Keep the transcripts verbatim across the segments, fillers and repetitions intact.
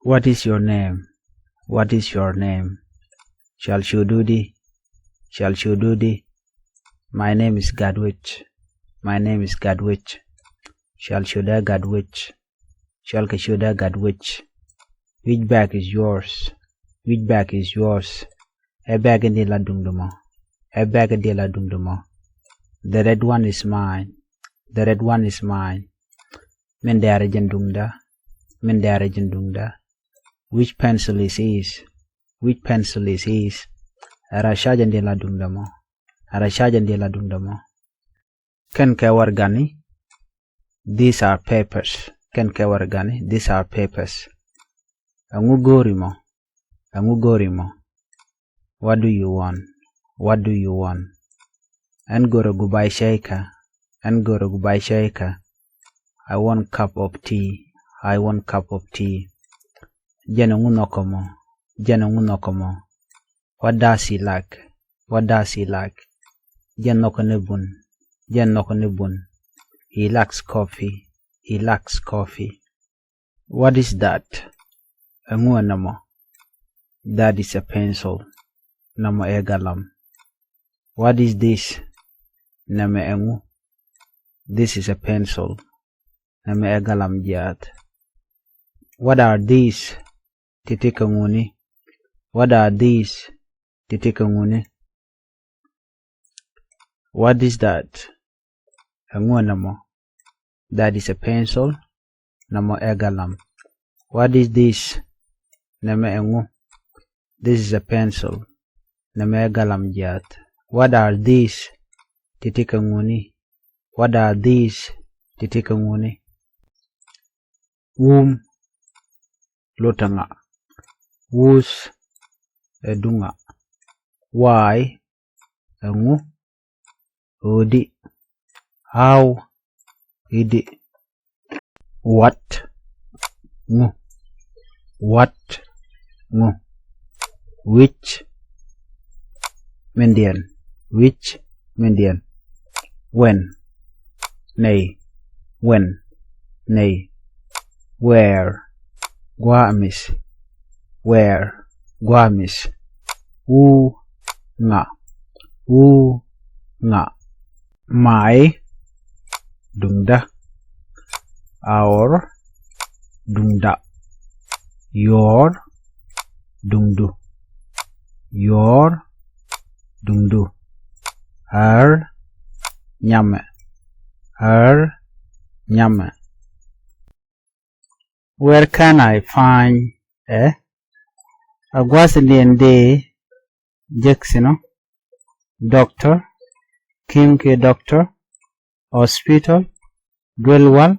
What is your name? What is your name? Cɔal cu du di? Cɔal cu du di? My name is Gatwec. My name is Gatwec. Cɔal cu dä Gatwec. Cɔal kɛ cu dä Gatwec. Which bag is yours? Which bag is yours? Ɛ bag in di la duŋdu mɔ? Ɛ bag in di la duŋdu mɔ? The red one is mine. The red one is mine. Min dɛɛr ɛ jɛn duŋda. Min dɛɛr ɛ jɛn duŋda. Which pencil is his? Which pencil is his? Ɛ rɔ̱ ca jɛn di la duŋda mɔ? Ɛ rɔ̱ ca jɛn di la duŋda mɔ? Kɛn kɛ warɛgani. These are papers. Kɛn kɛ warɛgani. These are papers. Ɛŋu go̱o̱ri mɔ? Ɛŋu go̱o̱ri mɔ? What do you want? What do you want? Ɛn go̱o̱rɛ guba̱a̱ cɛykä. Ɛn go̱o̱rɛ guba̱a̱ cɛykä. I want cup of tea. I want cup of tea. Jɛn ɛŋu nhɔkɛ mɔ? Jɛn ɛŋu nhɔkɛ mɔ? What does he like? What does he like? Jɛn nhɔkɛ ni bun. Jɛn nhɔkɛ ni bun. He likes coffee. He likes coffee. What is that? Ɛŋu ɛ nɛmɔ? That is a pencil. Nɛmɔ ɛ galam. What is this? Nɛmɛ ɛŋu? This is a pencil. Nɛmɛ ɛ galam jiaath. What are these? Ti̱ti̱ kɛ ŋuni? What are these? Ti̱ti̱ kɛ ŋuni? What is that? Ɛŋu ɛ nɛmɔ? That is a pencil. Nɛmɔ ɛ galam. What is this? Nɛmɛ ɛŋu? This is a pencil. Nɛmɛ ɛ galam jiaath. What are these? Ti̱ti̱ kɛ ŋuni? What are these? Ti̱ti̱ kɛ ŋuni? Wum. Lotɛ ŋa. Wuth. Ɛ duŋa. Why? Ɛŋu? Odi. How? Idi. What? Ŋu. What? Ŋu. Which? Mindiɛn. Which? Mindiɛn. When? Nɛy. When? Nɛy. Where? Gua̱a̱ mi̱th. Where? Gua̱a̱ mi̱th. Who? Ŋa. Who? Ŋa. My. Duŋda. Our. Duŋda. Your. Duŋdu. Your. Duŋdu. Her. Nyamɛ. Her. Nyamɛ. Where can I find a? A gua̱th in diɛn dee jek thi̱n ɔ. Doctor, kim kiɛ doctor, hospital, duel wal,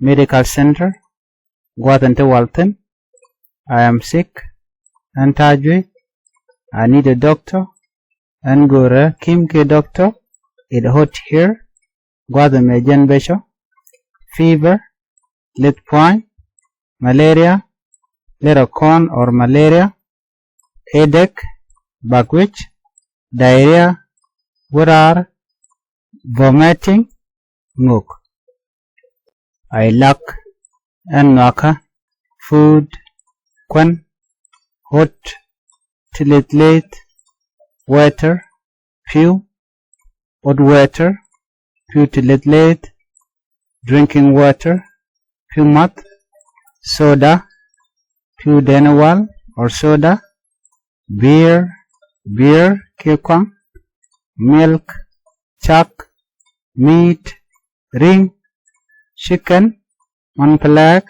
medical center, gua̱th in ti wal thi̱n. I am sick. Ɛn ta̱a̱ juey. I need a doctor. Ɛn go̱rɛ kim kiɛ doctor. It hot here. Gua̱th ɛmɛ jɛn becɔ. Fever. Lith pua̱ny. Malaria. Lith ɔ kɔn or malaria. Headache. Bakwec. Diarrhea. Wuraar. Vomiting. Ŋok. I lack. Ɛn nhɔakä. Food. Kuän. Hot. Ti lith lith. Water. Pi̱w. Hot water. Pi̱w ti lith lith. Drinking water. Pi̱w math. Soda. Pi̱w dɛn wal or soda. Beer. Beer kiɛ kuaŋ. Milk. Cak. Meat. Riŋ. Chicken. Mɔn pɛlɛɛk.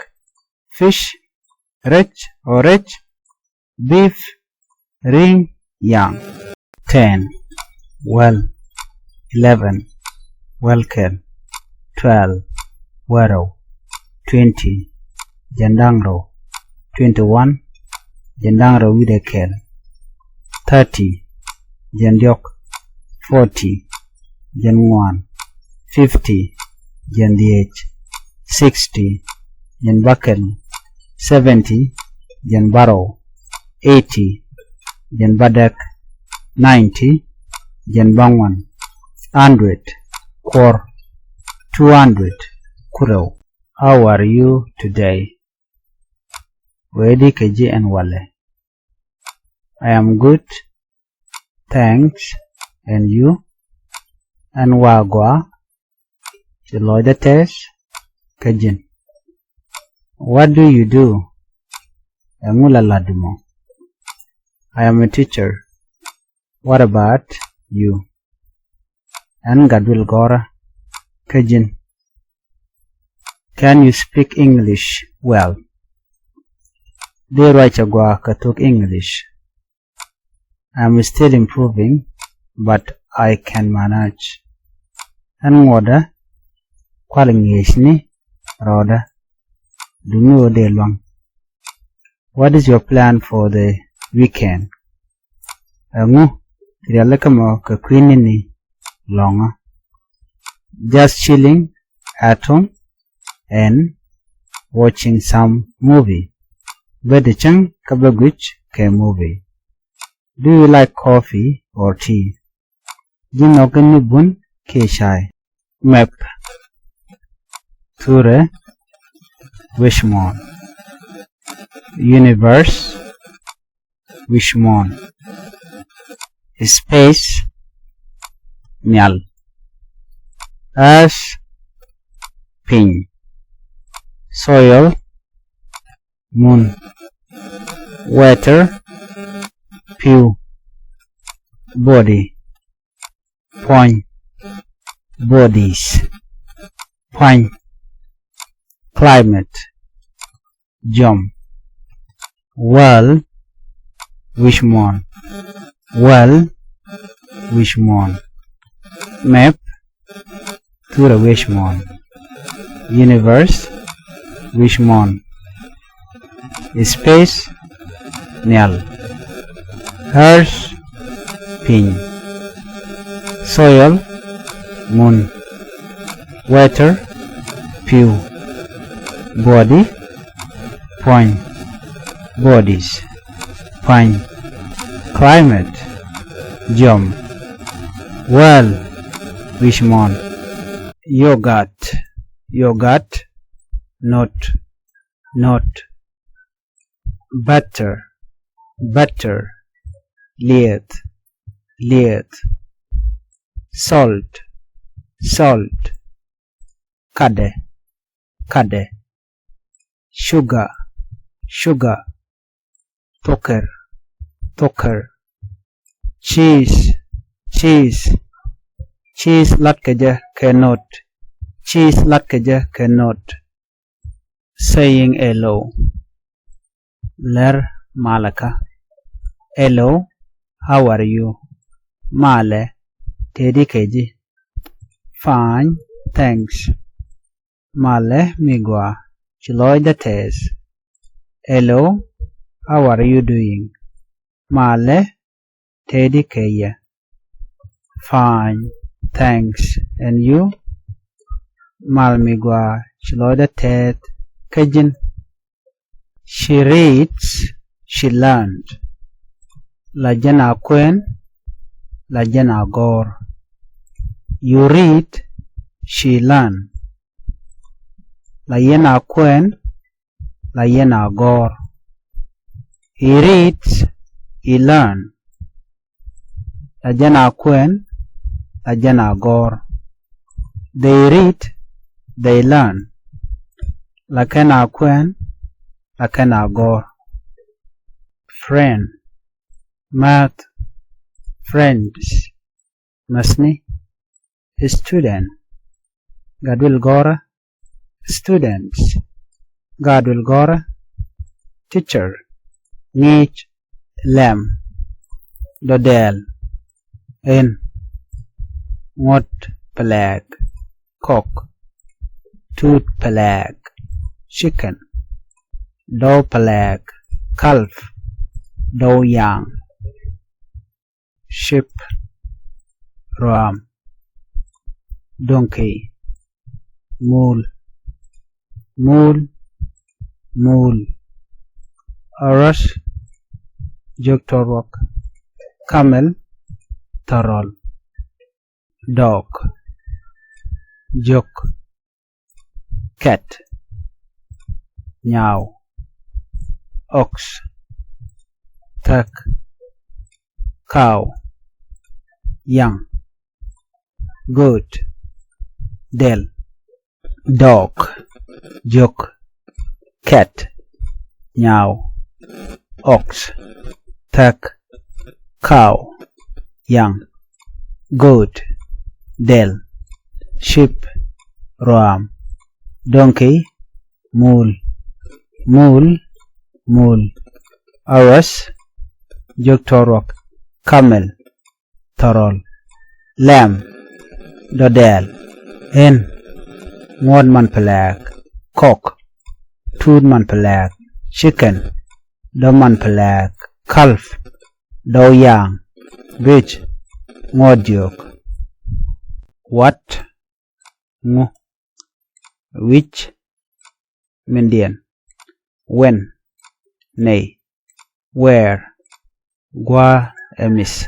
Fish. Rɛc or rɛc. Beef. Riŋ. Yaŋ. Ten. Wäl. Eleven. Wäl kɛl. Twelve. Wäl rɛw. Twenty. Jɛn da̱ŋ rɛw. Twenty one. Jɛn da̱ŋ rɛw wi̱cdɛ kɛl. Thirty. Jɛn diɔ̱k. Forty. Jɛn ŋuan. Fifty. Jɛn dhieec. Sixty. Jɛn bäkɛl. Seventy. Jɛn bärɔw. Eighty. Jɛn bädäk. Ninety. Jɛn bäŋuan. Hundred. Kuɔr. Two hundred. Kurɛw. How are you today? Wee di kɛ ji̱ ɛn walɛ. I am good, thanks, and you? Ɛn wa gɔaa, ci lɔcdä tɛth, kä ji̱n. What do you do? Ɛŋu la lat mɔ? I am a teacher. What about you? Ɛn gat duël gɔ̱rä, kä ji̱n. Can you speak English well? Dee ruac cɛ gɔaa kɛ thok English. I'm still improving, but I can manage. Ɛn ŋuɔ̱tdä kual ŋi̱eecni rɔɔdä, duŋni ɣöö dee luaŋ. What is your plan for the weekend? Ɛŋu rialikä mɔ kɛ kui̱ni ni lɔ̱ŋä? Just chilling at home and watching some movie. Bä di cäŋ kä bä guic kɛ movie. Do you like coffee or tea? Ji̱ nhɔk kɛ ni bun kiɛ cay? Map. Thurɛ wi̱c muɔ̱ɔ̱n. Universe wi̱c muɔ̱ɔ̱n. Space nhial. Earth piny. Soil mun. Water piu. Body puɔ̱ny. Bodies puany. Climate jiɔm. World wi̱c muɔ̱ɔ̱n. World wi̱c muɔ̱ɔ̱n. Map thurɛ wi̱c muɔ̱ɔ̱n. Universe wi̱c muɔ̱ɔ̱n. Space nhial. Earth piny. Soil mun. Water piu. Body puany. Bodies puany. Climate jiɔm. World wi̱c muɔ̱ɔ̱n. Yogurt. Yogurt. Not. Not. Butter. Butter. Lieth. Lieth. Salt. Salt. Kadɛ. Kadɛ. Sugar. Sugar. Thokɛr. Thokɛr. Cheese. Cheese. Cheese latkɛ jɛ kɛ not. Cheese latkɛ jɛ kɛ not. Saying hello. Lär malɛ kä. Hello, how are you? Malɛ, tëëdi kɛ ji̱? Fine, thanks. Malɛ mi gɔaa, ci lɔcdä tɛth. Hello, how are you doing? Malɛ, tëëdi kɛ yɛ? Fine, thanks. And you? Mal mi gɔaa, ci lɔcdä tɛth. Kä ji̱n? She reads, she learned. La jɛn a kuɛn, la jɛn a gɔ̱r. You read, she learn. La yɛn a kuɛn, la yɛn a gɔ̱r. He reads, he learn. La jɛn a kuɛn, la jɛn a gɔ̱r. They read, they learn. La kɛn a kuɛn, la kɛn a gɔ̱r. Friend. Math. Friends. Mäthni. Student. Gat duël gɔ̱rä. Students. Gat duël gɔ̱rä. Teacher. Ŋi̱i̱c. Lɛm. Dɔdɛɛl. Ɛn. Ŋuɔ̱t pɛlɛɛk. Cock. Tuut pɛlɛɛk. Chicken. Dɔw pɛlɛɛk. Calf. Dɔw yaŋ. Sheep. Ruaam. Donkey. Muul. Muul. Muul. Horse. Jiök tɔruɔk. Camel. Thɔrɔl. Dog. Jiök. Cat. Nyaaw. Ox. Thäk. Cow. Yaŋ. Goat. Dɛl. Dog. Jiök. Cat. Nyaaw. Ox. Thäk. Cow. Yaŋ. Goat. Dɛl. Sheep. Ruaam. Donkey. Muul. Muul. Muul. Horse. Jiök tɔruɔk. Camel. Thɔrɔl. Lamb. Dɔdɛɛl. Hen. Ŋuɔ̱t man pɛ lɛɛk. Cock. Tuut man pɛ lɛɛk. Chicken. Dɔ̱ man pɛ lɛɛk. Calf. Dɔw yaaŋ. Goat. Ŋuɔ̱t jiök. What. Ŋu. Which. Mindiɛn. When. Nɛy. Where. Gua̱a̱ ɛ mi̱th.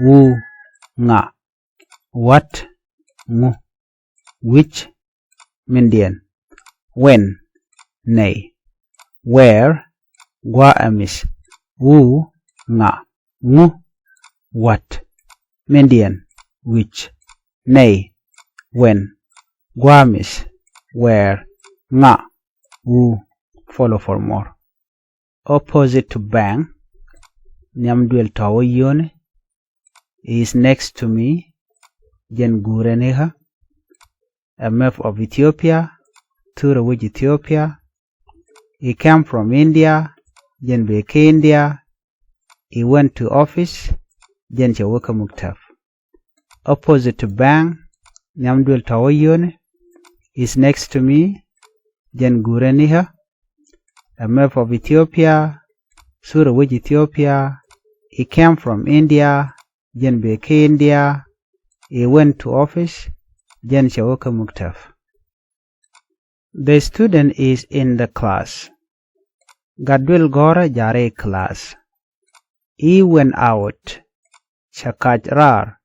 Who. Ŋa. What. Ŋu. Which. Mindiɛn. When. Nɛy. Where. Gua̱a̱ ɛ mi̱th. Who. Ŋa. Ŋu. What. Mindiɛn. Which. Nɛy. When. Gua̱a̱ mi̱th. Where. Ŋa. Who. Follow for more. Opposite to bank. Nhiam duël tɔ̱ wä yio̱o̱ni. Is next to me. Jɛn guurɛ ni ɣä. A map of Ethiopia. Thurɛ wec Ethiopia. He came from India. Jɛn bëë kä India. He went to office. Jɛn cɛ wä kä muktab. Opposite to bank. Nhiam duël tɔ̱ wä yio̱o̱ni. Is next to me. Jɛn guurɛ ni ɣä. A map of Ethiopia. Thurɛ wec Ethiopia. He came from India. Jɛn bëë kä India. He went to office. Jɛn cɛ wä kä muktab. The student is in the class. Gat duël gɔ̱rä ja̱rɛ class. He went out. Cɛ kac raar.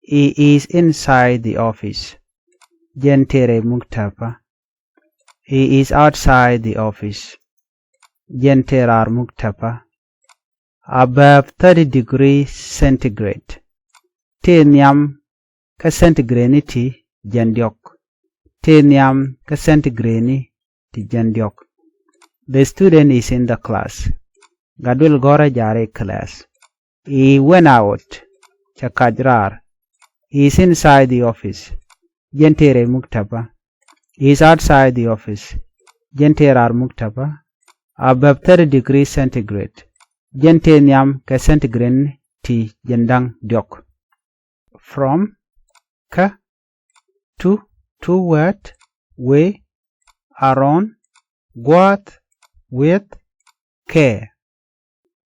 He is inside the office. Jɛn tëë rɛy muktaba. He is outside the office. Jɛn tëë raar muktaba. Above thirty degree centigrade. Tëë nhiam kä centigrade ni ti jiɛn diɔ̱k. Tëë nhiam kä centigrade ni ti jiɛn diɔ̱k. The student is in the class. Gat duël gɔ̱rä ja̱rɛ class. He went out. Cɛ kac raar. He is inside the office. Jɛn tëë rɛy muktaba. He is outside the office. Jɛn tëë raar muktaba. Above thirty degree centigrade. Jɛn tëë nhiam kɛ centigrade ti jiɛn da̱ŋ diɔ̱k. From. Kä. To. Toward. Way. Around. Gua̱a̱th. With. Kɛ.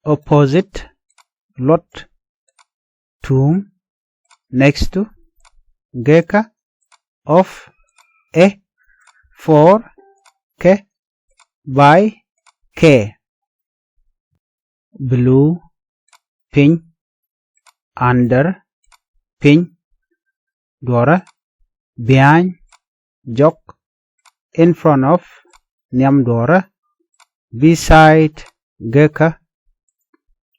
Opposite. Luɔt. Tuum. Next to. Gekä. Of. Ɛ. For. Kɛ. By. Kɛ. Below. Piny. Under. Piny. Duɔ̱rä. Behind. Jɔk. In front of. Nhiam duɔ̱rä. Beside. Gekä.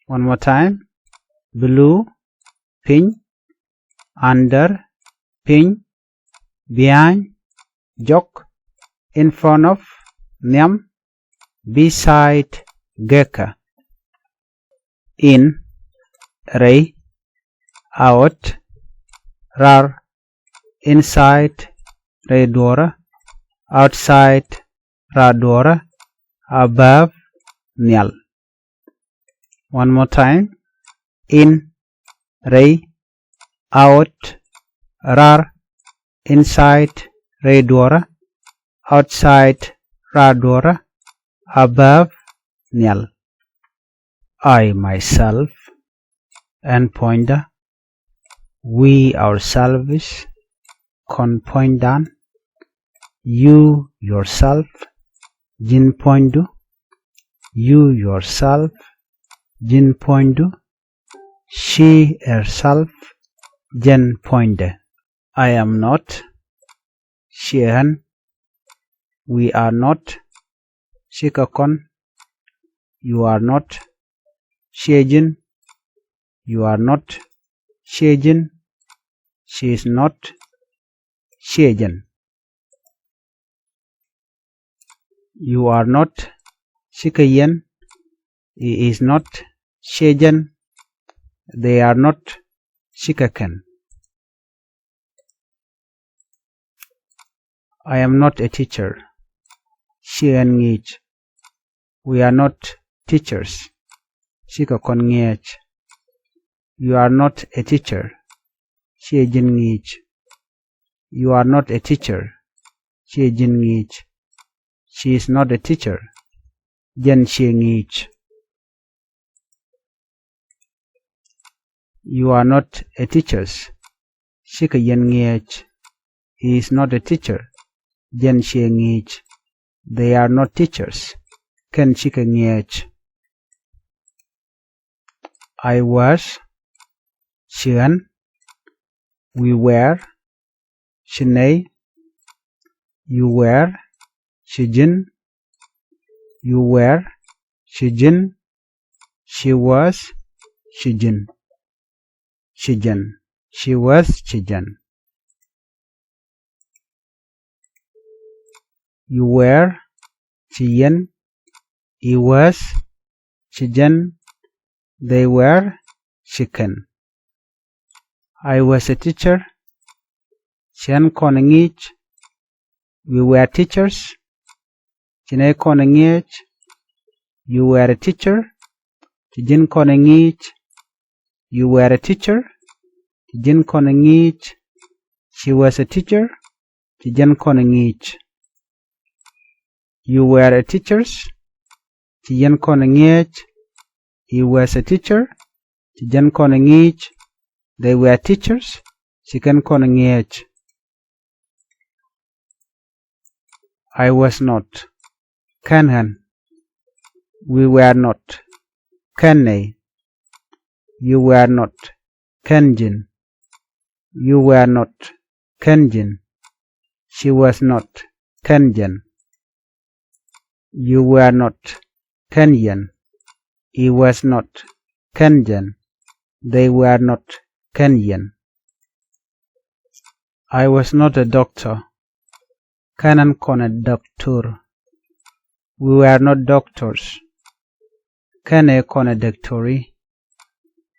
One more time. Below. Piny. Under. Piny. Behind. Jɔk. In front of. Nhiam. Beside. Gekä. In. Rɛy. Out. Raar. Inside. Rɛy duɔ̱rä. Outside. Raar duɔ̱rä. Above. Nhial. One more time. In. Rɛy. Out. Raar. Inside. Rɛy duɔ̱rä. Outside. Raar duɔ̱rä. Above. Nhial. I myself. Ɛn puɔ̱nydä. We ourselves. Kɔn puɔ̱nydan. You yourself. Ji̱n puɔ̱nydu. You yourself. Ji̱n puɔ̱nydu. She herself. Jɛn puɔ̱nydɛ. I am not. Ciɛ ɣän. We are not. Cikɛ kɔn. You are not. Ciɛ ji̱n. You are not. Ciɛ ji̱n. She is not. Ciɛ jɛn. You are not. Cikɛ yɛn. He is not. Ciɛ jɛn. They are not. Cikɛ kɛn. I am not a teacher. Ciɛ ɣän ŋi̱i̱c. We are not teachers. Cikɛ kɔn ŋi̱eec. You are not a teacher. Ciɛ ji̱n ŋi̱i̱c. You are not a teacher. Ciɛ ji̱n ŋi̱i̱c. She is not a teacher. Jɛn ciɛ ŋi̱i̱c. You are not a teachers. Cikɛ yɛn ŋi̱eec. He is not a teacher. Jɛn ciɛ ŋi̱eec. They are not teachers. Kɛn cikɛ ŋi̱eec. I was. Ci ɣän. We were. Ci nɛy. You were. Ci ji̱n. You were. Ci ji̱n. She was. Ci ji̱n. Ci jɛn. She was. Ci jɛn. You were. Ci yɛn. He was. Ci jɛn. They were. Ci kɛn. I was a teacher. Ci ɣän kɔn ŋi̱i̱c. We were teachers. Ci nɛy kɔn ŋi̱eec. You were a teacher. Ci ji̱n kɔn ŋi̱i̱c. You were a teacher. Ci ji̱n kɔn ŋi̱i̱c. She was a teacher. Ci jɛn kɔn ŋi̱i̱c. You were a teachers. Ci yɛn kɔn ŋi̱eec. He was a teacher. Ci jɛn kɔn ŋi̱i̱c. They were teachers. Ci kɛn kɔn ŋi̱eec. I was not. Kɛn ɣän. We were not. Kɛn nɛy. You were not. Kɛn ji̱n. You were not. Kɛn ji̱n. She was not. Kɛn jɛn. You were not. Kɛn yɛn. He was not. Kɛn jɛn. They were not. Kɛn yɛn. I was not a doctor. Kɛn ɣän kɔn ɛ doctor. We were not doctors. Kɛn ɛ kɔn ɛ doctori.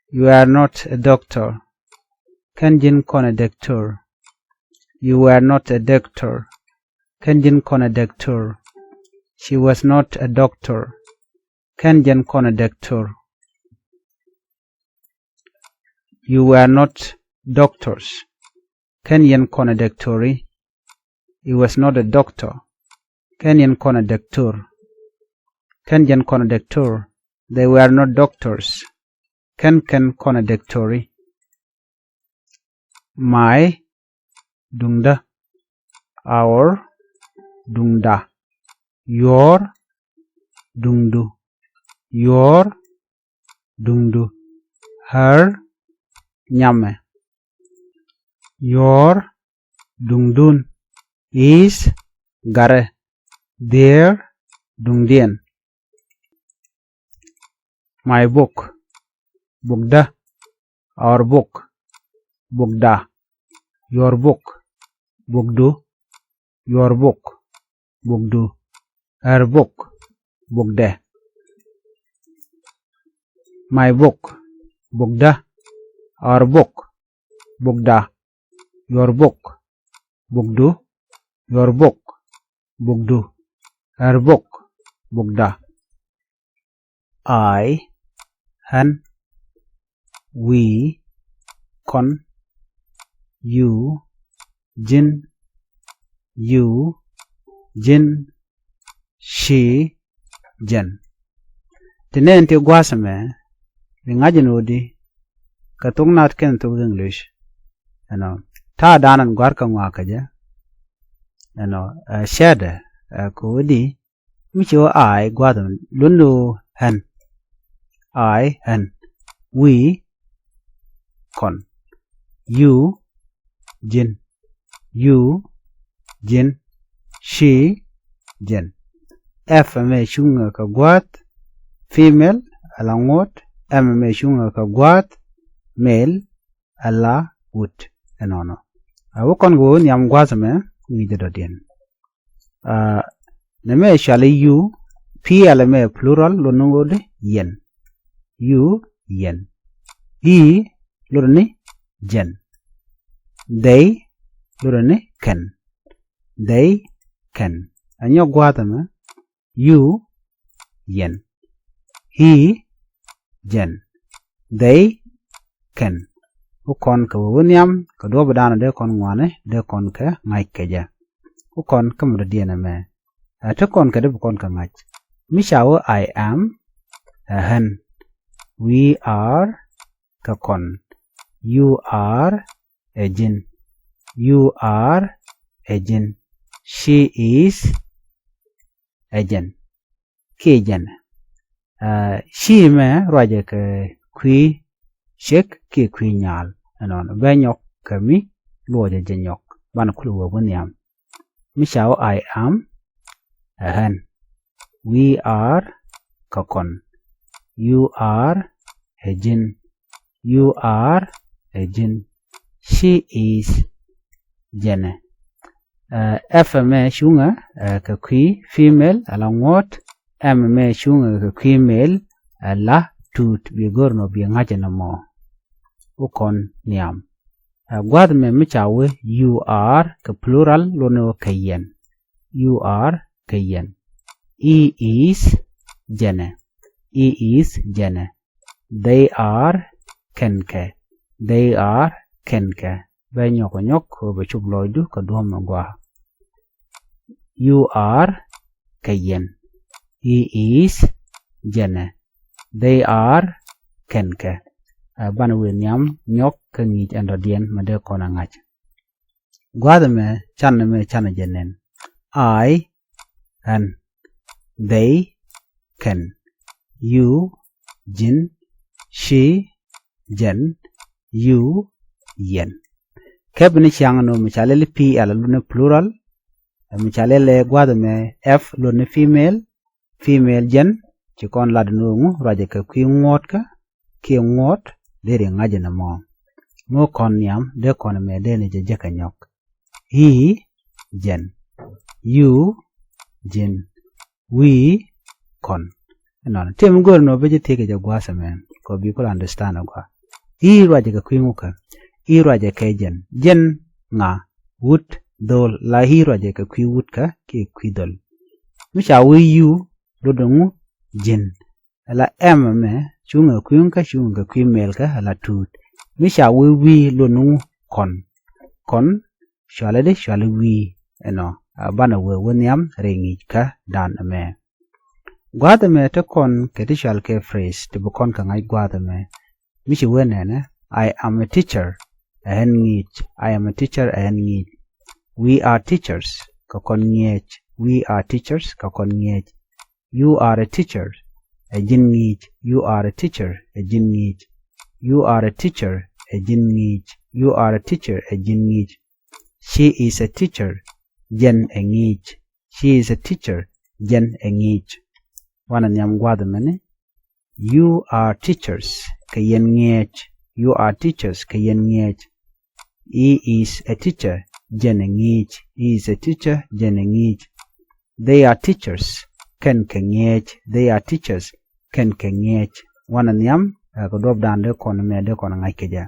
You are not a doctor. Kɛn ji̱n kɔn ɛ doctor. You were not a doctor. Kɛn ji̱n kɔn ɛ doctor. She was not a doctor. Kɛn jɛn kɔn ɛ doctor. You were not doctors. Kɛn yɛn kɔn ɛ doctori. He was not a doctor. Kɛn yɛn kɔn ɛ doctor. Kɛn jɛn kɔn ɛ doctor. They were not doctors. Kɛn kɛn kɔn ɛ doctori. My. Duŋdä. Our. Duŋda. Your. Duŋdu. Your. Duŋdu. Her. Nyamɛ. Your. Duŋdun. His. Garɛ. Their. Duŋdiɛn. My book. Bukdä. Our book. Bukda. Your book. Bukdu. Your book. Bukdu. Her book. Bukdɛ. My book. Bukdä. Our book. Bukda. Your book. Bukdu. Your book. Bukdu. Her book. Bukda. I. Ɣän. We. Kɔn. You. Ji̱n. You. Ji̱n. She. Jɛn. Ti nɛn ti gua̱a̱th ɛmɛ, bi ŋa̱c ɛn ɣöö di kɛ thok Naath kɛnɛ thok English. Ɛnɔ, ta̱a̱ da̱a̱n ɛn gua̱a̱r kɛ ŋɔak kɛ jɛ. Ɛnɔ, ɛ, cɛɛtdɛ, ɛ, kɛ ɣöö di mi ci ɣöö I gua̱a̱th ɛmɛ, luɔ̱n ni ɣöö ɣän. I, ɣän. We, kɔn. You, ji̱n. You, ji̱n. She, jɛn. F ɛmɛ cuŋ kɛ gua̱a̱th. female, ala ŋot, M mɛ cuŋɛ kɛ gua̱a̱th, male, ala wut. Ɛnɔnɔ. Ɛ wä kɔn kɛ wä nhiam gua̱a̱th mɛ ŋi̱i̱c ɛ dɔ̱diɛn. Aa, nɛ mɛ cɔali you, P L mɛ plural, lot ni ɣöö di yɛn. You, yɛn. He, lot ni jɛn. They, lot ni kɛn. They, kɛn. Ɛ nyɔk gua̱a̱th mɛ, you, yɛn. He, jɛn. They, kɛn. Wä kɔn kɛ wä wä nhiam kɛ duɔ̱ɔ̱p dan dee kɔn ŋuani dee kɔn kɛ ŋa̱c kɛ jɛ. Wä kɔn kä mi dɔ̱diɛn ɛmɛ. Ɛ te kɔn kɛ dee bi kɔn kɛ ŋa̱c. Mi ca wä I am, ɛ ɣän. We are, kɛ kɔn. You are, ɛ ji̱n. You are, ɛ ji̱n. She is, ɛ jɛn. Kiɛ jɛn. Aa, she mɛ ruacɛ kɛ kui̱ ciek kiɛ kui̱ nyaal. Ɛnɔnɔ bɛ nyɔk kɛ mi luɔcɛ jɛ nyɔk. Banɛ kulɛ wä wä nhiam. Mi ca wä I am, ɛ ɣän. We are, kɛ kɔn. You are, ɛ ji̱n. You are, ɛ ji̱n. She is, jɛnɛ. Ɛ, F mɛ cuŋɛ, ɛ, kɛ kui̱ female, ala ŋuɔ̱t. M mɛ cuŋɛ kɛ kui̱ male, ala tuut. Bi go̱r nɔ bi ŋa̱cɛ nɔmɔ. Wä kɔn nhiam. Ɛ, gua̱a̱th mɛ mi ca wä you are kɛ plural, lot ni wä kɛ yɛn. You are, kɛ yɛn. He is, jɛnɛ. He is, jɛnɛ. They are, kɛn kɛ. They are, kɛn kɛ. Bɛ nyɔk nyɔk kɛ bɛ cup lɔcdu kɛ duɔ̱ɔ̱m mi gɔaa. You are, kɛ yɛn. He is, jɛnɛ. They are, kɛn kɛ. Ɛ, banɛ wä nhiam nyɔk kä ŋi̱i̱c ɛn dɔ̱diɛn mɛ dee kɔn ɛ ŋa̱c. Gua̱a̱th ɛmɛ canɛ mɛ canɛ jɛ nɛn. I, ɣän. They, kɛn. You, ji̱n. She, jɛn. You, yɛn. Kɛp ni ciaŋ ni mi ca lɛl P L lot ni plural. Mi ca lɛl gua̱a̱th ɛmɛ F lot ni female. Female jɛn, ci kɔn lat ni ɣöö ŋu ruacɛ kɛ kui̱ ŋuɔ̱ɔ̱tkä kiɛ ŋuɔ̱ɔ̱t, deri ŋa̱cɛ ni mɔ. Mi wä kɔn nhiam dee kɔn mɛ dee ni jɛ jek kɛ nyɔk. He, jɛn. You, ji̱n. We, kɔn. Ɛnɔnɔ. Tëë mi go̱o̱r ni wä bi jɛ thiec kɛ jɛ gua̱a̱th ɛmɛ kɛ bi kul understand ɛ gɔaa. He ruacɛ kɛ kui̱ ŋukä. He ruacɛ kɛ jɛn. Jɛn ŋa? Wut, dhol. La he ruacɛ kɛ kui̱ wutkä kiɛ kui̱ dhol. Mi ca wee you, lot ni ŋu? Ji̱n. Ala M mɛ cuŋɛ kui̱ ŋukä, cuŋɛ kɛ kui̱ male kä, ala tuut. Mi ca wee we, lot ni ŋu? Kɔn. Kɔn, cuali di, cuali we. Ɛnɔ, ɛ, banɛ wee wä nhiam rɛy ŋi̱i̱c kä dan ɛmɛ. Gua̱a̱th ɛmɛ te kɔn kɛ ti cual kɛ phrase ti bi kɔn kɛ ŋa̱c gua̱a̱th ɛmɛ. Mi ci wee nɛnɛ, I am a teacher, ɛ ɣän ŋi̱i̱c. I am a teacher, ɛ ɣän ŋi̱i̱c. We are teachers, kɛ kɔn ŋi̱eec. We are teachers, kɛ kɔn ŋi̱eec. You are a teacher, ɛ ji̱n ŋi̱i̱c. You are a teacher, ɛ ji̱n ŋi̱i̱c. You are a teacher, ɛ ji̱n ŋi̱i̱c. You are a teacher, ɛ ji̱n ŋi̱i̱c. She is a teacher, jɛn ɛ ŋi̱i̱c. She is a teacher, jɛn ɛ ŋi̱i̱c. Wanɛ nhiam gua̱a̱th ɛmɛni. You are teachers, kɛ yɛn ŋi̱eec. You are teachers, kɛ yɛn ŋi̱eec. He is a teacher, jɛn ɛ ŋi̱i̱c. He is a teacher, jɛn ɛ ŋi̱i̱c. They are teachers, kɛn kɛ ŋi̱eec. They are teachers, kɛn kɛ ŋi̱eec. Wanɛ nhiam, ɛ, kɛ duɔ̱ɔ̱p dan dee kɔn mɛ dee kɔn ŋa̱c kɛ jɛ.